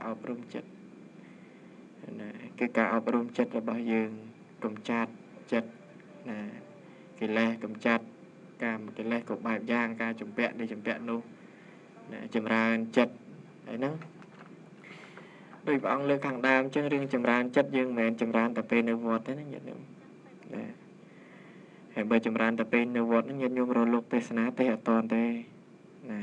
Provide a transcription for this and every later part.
អប់រំចិត្តណាគឺការអប់រំចិត្តរបស់យើងកំចាត់ចិត្តណាកិលេសកំចាត់កាមកិលេសក៏បែបយ៉ាងការជំពាក់នេះជំពាក់នោះណាចម្រើនចិត្តហើយហ្នឹងដោយព្រះអង្គលើកខាងដើមចឹងរឿងចម្រើនចិត្តយើងមិនមែនចម្រើនតែពេលនៅវត្តទេណាញាតិញោមណាហើយបើចម្រើនតែពេលនៅវត្តហ្នឹងញាតិញោមរលកទេសនាទេអត់តន់ទេណា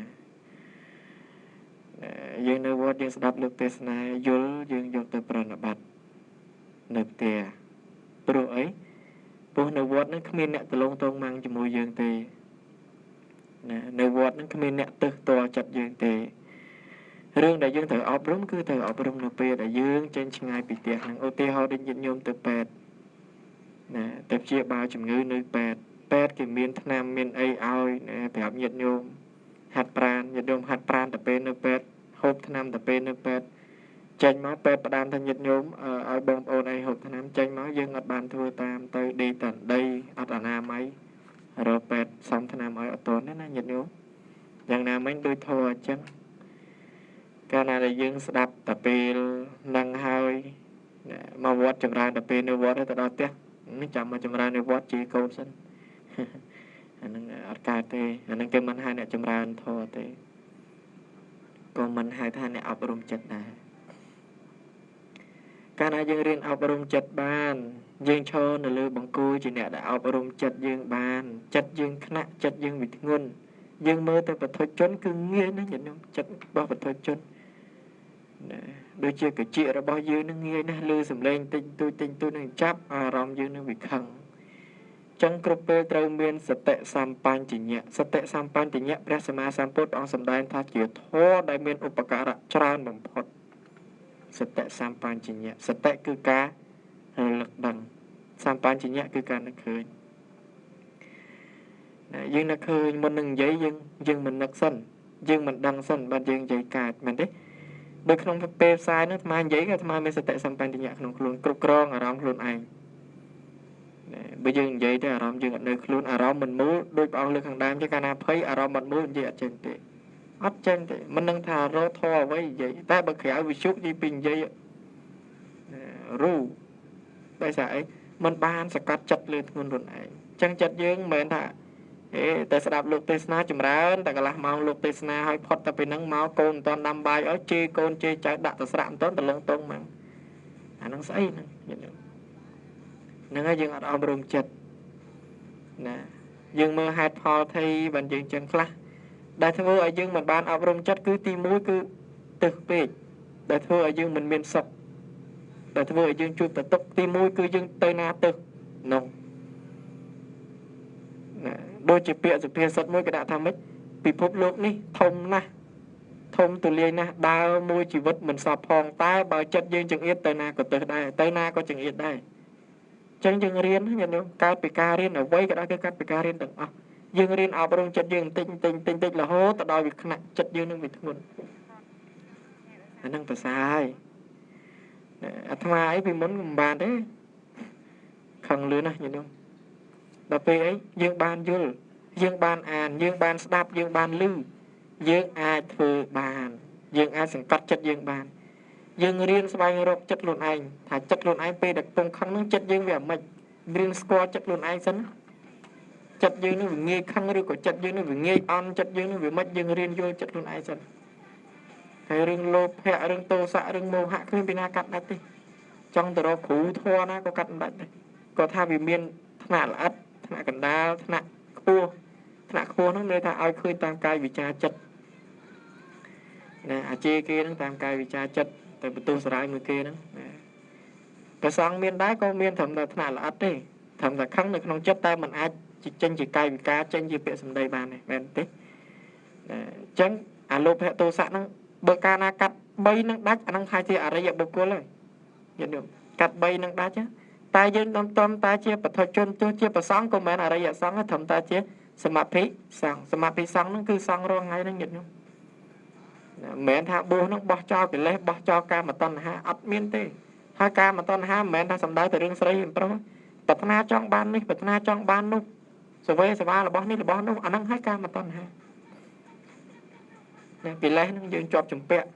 យើងនៅវត្តយើងស្ដាប់លោកទេសនាយល់យើងយកទៅប្រណិប័តនៅផ្ទះព្រោះអីព្រោះនៅវត្តហ្នឹងគ្មានអ្នកតលងតងម៉ាំងជាមួយយើងទេណានៅវត្តហ្នឹងគ្មានអ្នកទើសតចិត្តយើងទេរឿងដែលយើងត្រូវអប់រំគឺត្រូវអប់រំនៅពេលដែលយើងចេញឆ្ងាយពីផ្ទះហ្នឹងឧទាហរណ៍ដូចញាតិញោមទៅពេទ្យណាទៅព្យាបាលជំងឺនៅពេទ្យពេទ្យគេមានថ្នាំមានអីឲ្យណាប្រាប់ញាតិញោមហាត់ប្រាណញាតិញោមហាត់ប្រាណទៅពេលនៅពេទ្យហូបថ្នាំទៅពេលនៅពេទ្យចេញមកពេទ្យផ្ដាំថាញាតិញោមឲ្យបងប្អូនអីហូបថ្នាំចេញមកយើងអត់បានធ្វើតាមទៅដេកតដីអត់អនាម័យរកពេទ្យសំថ្នាំឲ្យអត់ទាន់ទេណាញាតិញោមយ៉ាងណាមិញដូចធម៌អញ្ចឹងកាលណាដែលយើងស្ដាប់តែពេលនឹងហើយមកវត្តចម្រើនតែពេលនៅវត្តទៅដល់ផ្ទះនេះចាំមកចម្រើននៅវត្តជាកូនសិនអានឹងអត់កើតទេអានឹងគេមិនហៅអ្នកចម្រើនធម៌ទេក៏មិនហៅថាអ្នកអប់រំចិត្តដែរកាលណាយើងរៀនអប់រំចិត្តបានយើងឈរនៅលើបង្គោលជាអ្នកដែលអប់រំចិត្តយើងបានចិត្តយើងខ្នាក់ចិត្តយើងវាធ្ងន់យើងមើលទៅបទជនគឺងាយណាស់ញាតិញោមចិត្តរបស់បទជនណាដូចជាកជារបស់យើងនឹងងាយណាស់លើសំឡេងតិចតួចតិចតួចនឹងចាប់អារម្មណ៍យើងនឹងវាខឹងចឹងគ្រប់ពេលត្រូវមានសតិសម្បញ្ញៈសតិសម្បញ្ញៈព្រះសម្មាសម្ពុទ្ធអង្គសម្ដែងថាជាធម៌ដែលមានឧបការៈច្រើនបំផុតសតិសម្បញ្ញៈសតិគឺការរលឹកដឹងសម្បញ្ញៈគឺការនឹកឃើញណាយើងនឹកឃើញមុននឹងនិយាយយើងមិននឹកសិនយើងមិនដឹងសិនបាទយើងនិយាយកើតមែនទេដូចក្នុងពេលផ្សាយនោះអាត្មានិយាយក៏អាត្មាមានសតិសម្បញ្ញៈក្នុងខ្លួនគ្រប់គ្រងអារម្មណ៍ខ្លួនឯងណាបើយើងនិយាយទៅអារម្មណ៍យើងអត់នៅខ្លួនអារម្មណ៍មិនមូលដូចព្រះអង្គលើកខាងដើមចឹងកាលណាភ័យអារម្មណ៍មិនមូលនិយាយអត់ចេញទេអត់ចេញទេមិននឹងថារកធម៌អ្វីនិយាយតែបើក្រៅវិជុនិយាយពីនិយាយរូដោយសារអីមិនបានសកាត់ចិត្តលើធ្ងន់ខ្លួនឯងចឹងចិត្តយើងមិនមែនថាអេតែស្ដាប់លោកទេសនាចម្រើនតែកន្លះម៉ោងលោកទេសនាឲ្យផុតតែពេលហ្នឹងមកកូនមិនទាន់ដាំបាយឲ្យជេរកូនជេរចៅដាក់ទៅស្រាក់មិនទាន់តលងតងមកអាហ្នឹងស្អីហ្នឹងហ្នឹងហើយយើងអត់អប់រំចិត្តណាយើងមើលហេតុផលថៃបានយើងចឹងខ្លះដែលធ្វើឲ្យយើងមិនបានអប់រំចិត្តគឺទី1គឺទឹះពេកដែលធ្វើឲ្យយើងមិនមានសុខដែលធ្វើឲ្យយើងជួបតែទុក្ខទី1គឺយើងទៅណាទឹះនោះណាដូចជាពាក្យសុភាសិតមួយគេដាក់ថាម៉េចពិភពលោកនេះធំណាស់ធំទូលាយណាស់ដើរមួយជីវិតមិនសពផងតែបើចិត្តយើងចង្អៀតទៅណាក៏ទឹះដែរទៅណាក៏ចង្អៀតដែរចឹងយើងរៀនញាតិញោមកើតពីការរៀនអ្វីក៏ដោយគឺកើតពីការរៀនទាំងអស់យើងរៀនអប់រំចិត្តយើងបន្តិចបន្តិចបន្តិចបន្តិចរហូតទៅដល់វាខ្នាក់ចិត្តយើងនឹងវាធ្ងន់អានឹងប្រសើរហើយអាត្មាអីពីមុនមិនបានទេខឹងលឿនណាស់ញាតិញោមដល់ពេលអីយើងបានយល់យើងបានអានយើងបានស្ដាប់យើងបានឮយើងអាចធ្វើបានយើងអាចសង្កត់ចិត្តយើងបានយើងរៀនស្វែងរកចិត្តខ្លួនឯងថាចិត្តខ្លួនឯងពេលដែលកំពុងខឹងនឹងចិត្តយើងវាអាម៉េចរៀនស្គាល់ចិត្តខ្លួនឯងសិនចិត្តយើងនឹងវាងាយខឹងឬក៏ចិត្តយើងនឹងវាងាយអន់ចិត្តយើងនឹងវាមិនយើងរៀនយល់ចិត្តខ្លួនឯងសិនហើយរឿងលោភៈរឿងទោសៈរឿងមោហៈគ្មានពីណាកាត់ដាច់ទេចង់ទៅរកគ្រូធម៌ណាក៏កាត់មិនដាច់ដែរគាត់ថាវាមានថ្នាក់ល្អិតថ្នាក់កណ្ដាលថ្នាក់ខ្ពស់ថ្នាក់ខ្ពស់ហ្នឹងមានន័យថាឲ្យឃើញតាមកាយវិការចិត្តណាអាជេរគេហ្នឹងតាមកាយវិការចិត្តទៅបន្ទោសរាយមួយគេហ្នឹងណាព្រះសង្ឃមានដែរក៏មានត្រឹមតែថ្នាក់ល្អិតទេត្រឹមតែខឹងនៅក្នុងចិត្តតែមិនអាចចេញជាកាយវិការចេញជាពាក្យសម្ដីបានទេមែនទេណាអញ្ចឹងអាលោភៈទោសៈហ្នឹងបើកាលណាកាត់3នឹងដាច់អាហ្នឹងថាជាអរិយបុគ្គលហើយញាតិញោមកាត់3នឹងដាច់តែយើងតំតែជាបទជនទោះជាប្រសង្ឃក៏មិនមែនអរិយសង្ឃត្រឹមតែជាសមាភិសង្ឃសមាភិសង្ឃហ្នឹងគឺសង្ឃរាល់ថ្ងៃហ្នឹងញាតិញោមមិនមែនថាបួសហ្នឹងបោះចោលកិលេសបោះចោលកាមតណ្ហាអត់មានទេហើយកាមតណ្ហាមិនមែនថាសំដៅទៅរឿងស្រីប្រុសប្រាថ្នាចង់បាននេះប្រាថ្នាចង់បាននោះសវេសវារបស់នេះរបស់នោះអាហ្នឹងហើយកាមតណ្ហាណាកិលេសហ្នឹងយើងជាប់ជំពាក់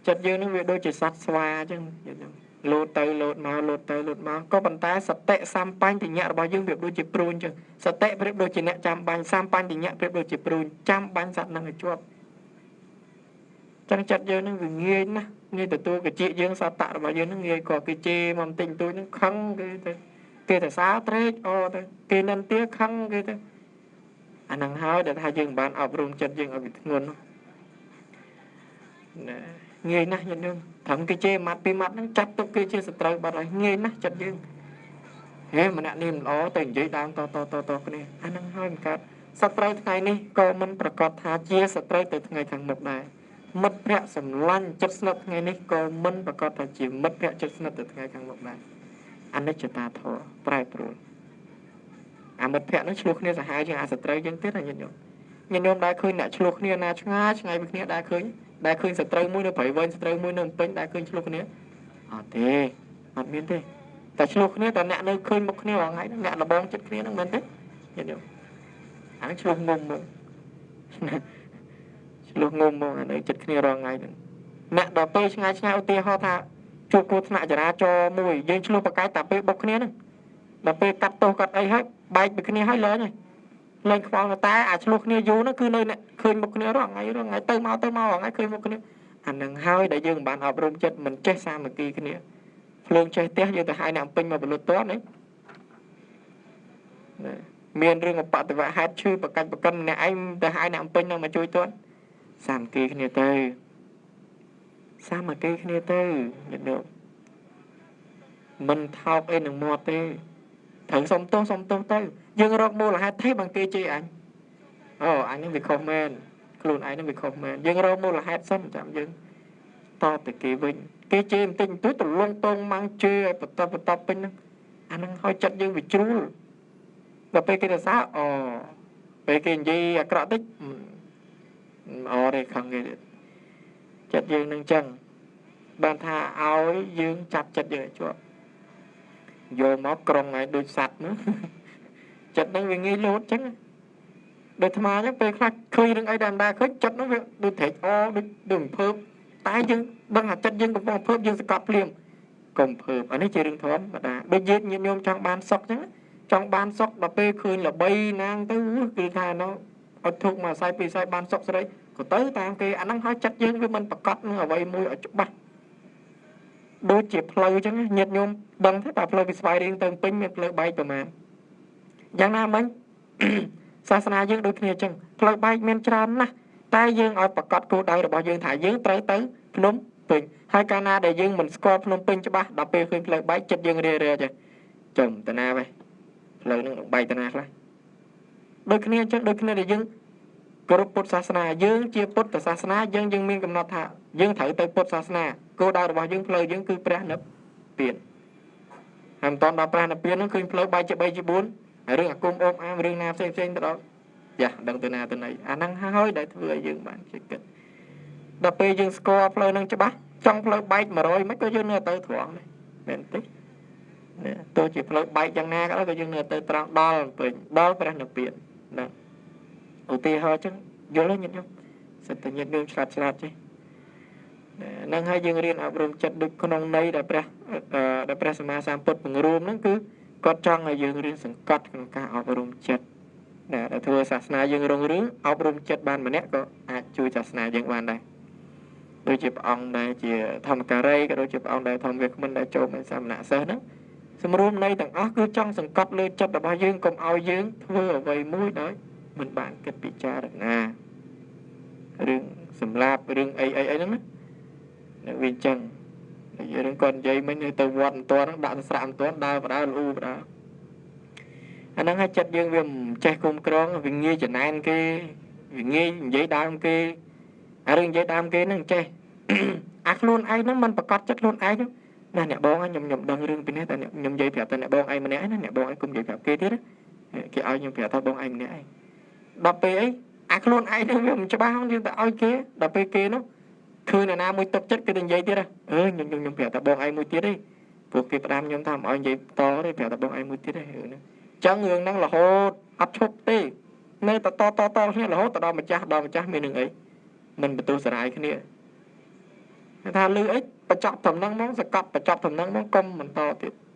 ចិត្តយើងនឹងវាដូចជាសត្វស្វាអញ្ចឹងលោតទៅលោតមកលោតទៅលោតមកក៏ប៉ុន្តែសតិសម្បញ្ញៈរបស់យើងវាដូចជាព្រួញអញ្ចឹងសតិប្រៀបដូចជាអ្នកចាំបាញ់សម្បញ្ញៈប្រៀបដូចជាព្រួញចាំបាញ់សត្វនឹងឲ្យជាប់ចឹងចិត្តយើងនឹងវាងាយណាស់ងាយទទួលកជាយើងសតៈរបស់យើងនឹងងាយក៏គេជេរមកបន្តិចបន្តួចនឹងខឹងគេទៅគេទៅសើត្រេកអរទៅគេនិន្ទាខឹងគេទៅអាហ្នឹងហើយដែលថាយើងមិនបានអប់រំចិត្តយើងឲ្យវាធ្ងន់ណាងាយណាស់ញាតិញោមត្រឹមគេជេរម៉ាត់ពីរម៉ាត់ហ្នឹងចាត់ទុកគេជាសត្រូវបាត់ហើយងាយណាស់ចិត្តយើងហេម្នាក់នេះមិនល្អទៅនិយាយដើមតតតតគ្នាអាហ្នឹងហើយមិនកើតសត្រូវថ្ងៃនេះក៏មិនប្រកាសថាជាសត្រូវទៅថ្ងៃខាងមុខដែរមិត្តភក្តិសម្លាញ់ចិត្តស្និទ្ធថ្ងៃនេះក៏មិនប្រកាសថាជាមិត្តភក្តិចិត្តស្និទ្ធទៅថ្ងៃខាងមុខដែរអនិច្ចតាធម៌ប្រែប្រួលអាមិត្តភក្តិហ្នឹងឆ្លោះគ្នាសាហាវជាងអាសត្រូវយើងទៀតណាញាតិញោមញាតិញោមដែលឃើញអ្នកឆ្លោះគ្នាណាឆ្ងាយឆ្ងាយពីគ្នាដែលឃើញសត្រូវមួយនៅព្រៃវែងសត្រូវមួយនៅពេញដែលឃើញឆ្លោះគ្នាអត់ទេអត់មានទេតែឆ្លោះគ្នាតែអ្នកនៅឃើញមុខគ្នារាល់ថ្ងៃហ្នឹងអ្នកលបងចិត្តគ្នាហ្នឹងមែនទេញាតិញោមអាហ្នឹងឆ្លោះងុំមកឆ្លោះងុំមកអានៅចិត្តគ្នារាល់ថ្ងៃហ្នឹងអ្នកដល់ពេលឆ្ងាយឆ្ងាយឧទាហរណ៍ថាជួបគ្រោះថ្នាក់ចរាចរណ៍មួយយើងឆ្លោះប្រកែកតែពេលបុកគ្នាហ្នឹងដល់ពេលកាត់ទោសកាត់អីហើយបែកពីគ្នាហើយលែងហើយលែងខ្វល់តែអាឆ្លោះគ្នាយូរហ្នឹងគឺនៅអ្នកឃើញមុខគ្នារាល់ថ្ងៃរាល់ថ្ងៃទៅមកទៅមករាល់ថ្ងៃឃើញមុខគ្នាអាហ្នឹងហើយដែលយើងមិនបានអប់រំចិត្តមិនចេះសាមគ្គីគ្នាភ្លើងចេះផ្ទះយើងទៅហៅអ្នកអំពេញមកបលុតតនេះមានរឿងអបតិវហេតុឈឺប្រកាច់ប្រកិនអ្នកឯងទៅហៅអ្នកអំពេញនឹងមកជួយតន់សាមគ្គីគ្នាទៅសាមគ្គីគ្នាទៅញាតិញោមមិនថោកអីនឹងមាត់ទេត្រូវសុំទោសសុំទោសទៅយើងរកមូលហេតុទេបើគេជេរអញអូអញនឹងវាខុសមែនខ្លួនឯងនឹងវាខុសមែនយើងរកមូលហេតុសិនចាំយើងតបទៅគេវិញគេជេរបន្តិចបន្តួចទលងតងម៉ាំងជេរឲ្យបន្តបន្តពេញហ្នឹងអាហ្នឹងឲ្យចិត្តយើងវាជ្រួលដល់ពេលគេទៅសើអូពេលគេនិយាយអាក្រក់តិចអរទេខឹងគេទៀតចិត្តយើងនឹងចឹងបានថាឲ្យយើងចាប់ចិត្តយើងឲ្យជាប់យកមកក្រុងឲ្យដូចសត្វនោះចិត្តនឹងវាងាយលោតចឹងដូចអាត្មាចឹងពេលខ្លះឃើញរឿងអីដែលមិនដែរឃើញចិត្តនោះវាដូចត្រេកអរដូចរំភើបតែយើងដឹងថាចិត្តយើងកំពុងរំភើបយើងសង្កត់ភ្លាមកុំភើបអានេះជារឿងធម្មតាដូចយើងញាតិញោមចង់បានសុខចឹងចង់បានសុខដល់ពេលឃើញល្បីណាងទៅគឺថានោះអត់ធុកមួយខ្សែពីរខ្សែបានសុខស្រីក៏ទៅតាមគេអាហ្នឹងហើយចិត្តយើងវាមិនប្រកបនឹងអ្វីមួយឲ្យច្បាស់ដូចជាផ្លូវចឹងញាតិញោមដឹងទេតែផ្លូវពីស្វាយរៀងទៅពេញមានផ្លូវបែកប្រមាណយ៉ាងណាមិញសាសនាយើងដូចគ្នាចឹងផ្លូវបែកមានច្រើនណាស់តែយើងឲ្យប្រកបគោលដៅរបស់យើងថាយើងត្រូវទៅភ្នំពេញហើយកាលណាដែលយើងមិនស្គាល់ភ្នំពេញច្បាស់ដល់ពេលឃើញផ្លូវបែកចិត្តយើងរារាចេះចំតាណាវិញផ្លូវហ្នឹងបែកតាណាខ្លះដូចគ្នាចឹងដូចគ្នាដែលយើងគោរពពុទ្ធសាសនាយើងជាពុទ្ធសាសនាយើងមានកំណត់ថាយើងត្រូវទៅពុទ្ធសាសនាគោលដៅរបស់យើងផ្លូវយើងគឺព្រះនិព្វានហើយមិនតាន់ដល់ព្រះនិព្វានហ្នឹងឃើញផ្លូវបែកជា3ជា4ហើយរឿងអាគមអូមអាមរឿងណាផ្សេងផ្សេងទៅដល់យ៉ាដឹងទៅណាទៅណីអាហ្នឹងហើយដែលធ្វើឲ្យយើងបានជិះគិតដល់ពេលយើងស្គាល់ផ្លូវហ្នឹងច្បាស់ចង់ផ្លូវបែក100មិនក៏យើងនៅទៅត្រង់ដែរមែនទេទោះជាផ្លូវបែកយ៉ាងណាក៏ដោយក៏យើងនៅទៅត្រង់ដល់ពេញដល់ព្រះនិព្វានណាឧទាហរណ៍ចឹងយល់ទេញាតិញោមសិតតែញាតិញោមឆ្លាតឆ្លាតចេះហ្នឹងហើយយើងរៀនអប់រំចិត្តដូចក្នុងន័យដែលព្រះសម្មាសម្ពុទ្ធបង្រួមហ្នឹងគឺគាត់ចង់ឲ្យយើងរៀនសង្កត់ក្នុងការអប់រំចិត្តណាដែលធ្វើសាសនាយើងរុងរឿងអប់រំចិត្តបានម្នាក់ក៏អាចជួយសាសនាយើងបានដែរដូចជាព្រះអង្គដែលជាធម្មការីក៏ដូចជាព្រះអង្គដែលធម្មវាគ្មិនដែលចូលเป็นសាមណសិស្សហ្នឹងសម្រួមន័យទាំងអស់គឺចង់សង្កត់លើចិត្តរបស់យើងកុំឲ្យយើងធ្វើអ្វីមួយដោយមិនបានគិតពិចារណារឿងសម្លាប់រឿងអីអីអីហ្នឹងណាវាអញ្ចឹងរឿងគាត់និយាយមិញទៅវត្តមិនទាន់ហ្នឹងដាក់ស្រាក់មិនទាន់ដើរបដើលូបដើអាហ្នឹងឲ្យចិត្តយើងវាមិនចេះគុំក្រងវាងាយចំណែនគេវាងាយនិយាយដើមគេអារឿងនិយាយដើមគេហ្នឹងចេះអាខ្លួនឯងហ្នឹងមិនប្រកាសចិត្តខ្លួនឯងណាអ្នកបងខ្ញុំដឹងរឿងពីនេះតែខ្ញុំនិយាយប្រាប់តែអ្នកបងឯងម្នាក់ឯងណាអ្នកបងឯងគុំនិយាយប្រាប់គេទៀតគេឲ្យខ្ញុំប្រាប់ថាបងឯងម្នាក់ឯងដល់ពេលអីអាខ្លួនឯងហ្នឹងវាមិនច្បាស់យើងទៅឲ្យគេដល់ពេលគេនោះឃើញអ្នកណាមួយទឹកចិត្តគេទៅនិយាយទៀតអឺខ្ញុំប្រាប់តែបងឯងមួយទៀតទេព្រោះគេផ្ដាំខ្ញុំថាមិនឲ្យនិយាយតទេប្រាប់តែបងឯងមួយទៀតទេរឿងហ្នឹងចឹងរឿងហ្នឹងរហូតអត់ឈប់ទេនៅតែតតតគ្នារហូតទៅដល់ម្ចាស់មាននឹងអីមិនបន្ទោសសារាយគ្នា គេថាលឺអីបញ្ចប់តំណឹងហ្មង សកត់បញ្ចប់តំណឹងហ្មង កុំបន្តទៀត។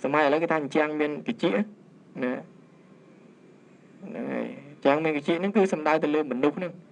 សម័យឥឡូវគេថាអញ្ចឹងមានកិច្ចណា ហ្នឹងហើយ អញ្ចឹងមានកិច្ចហ្នឹង គឺសំដៅទៅលើមនុស្សហ្នឹង។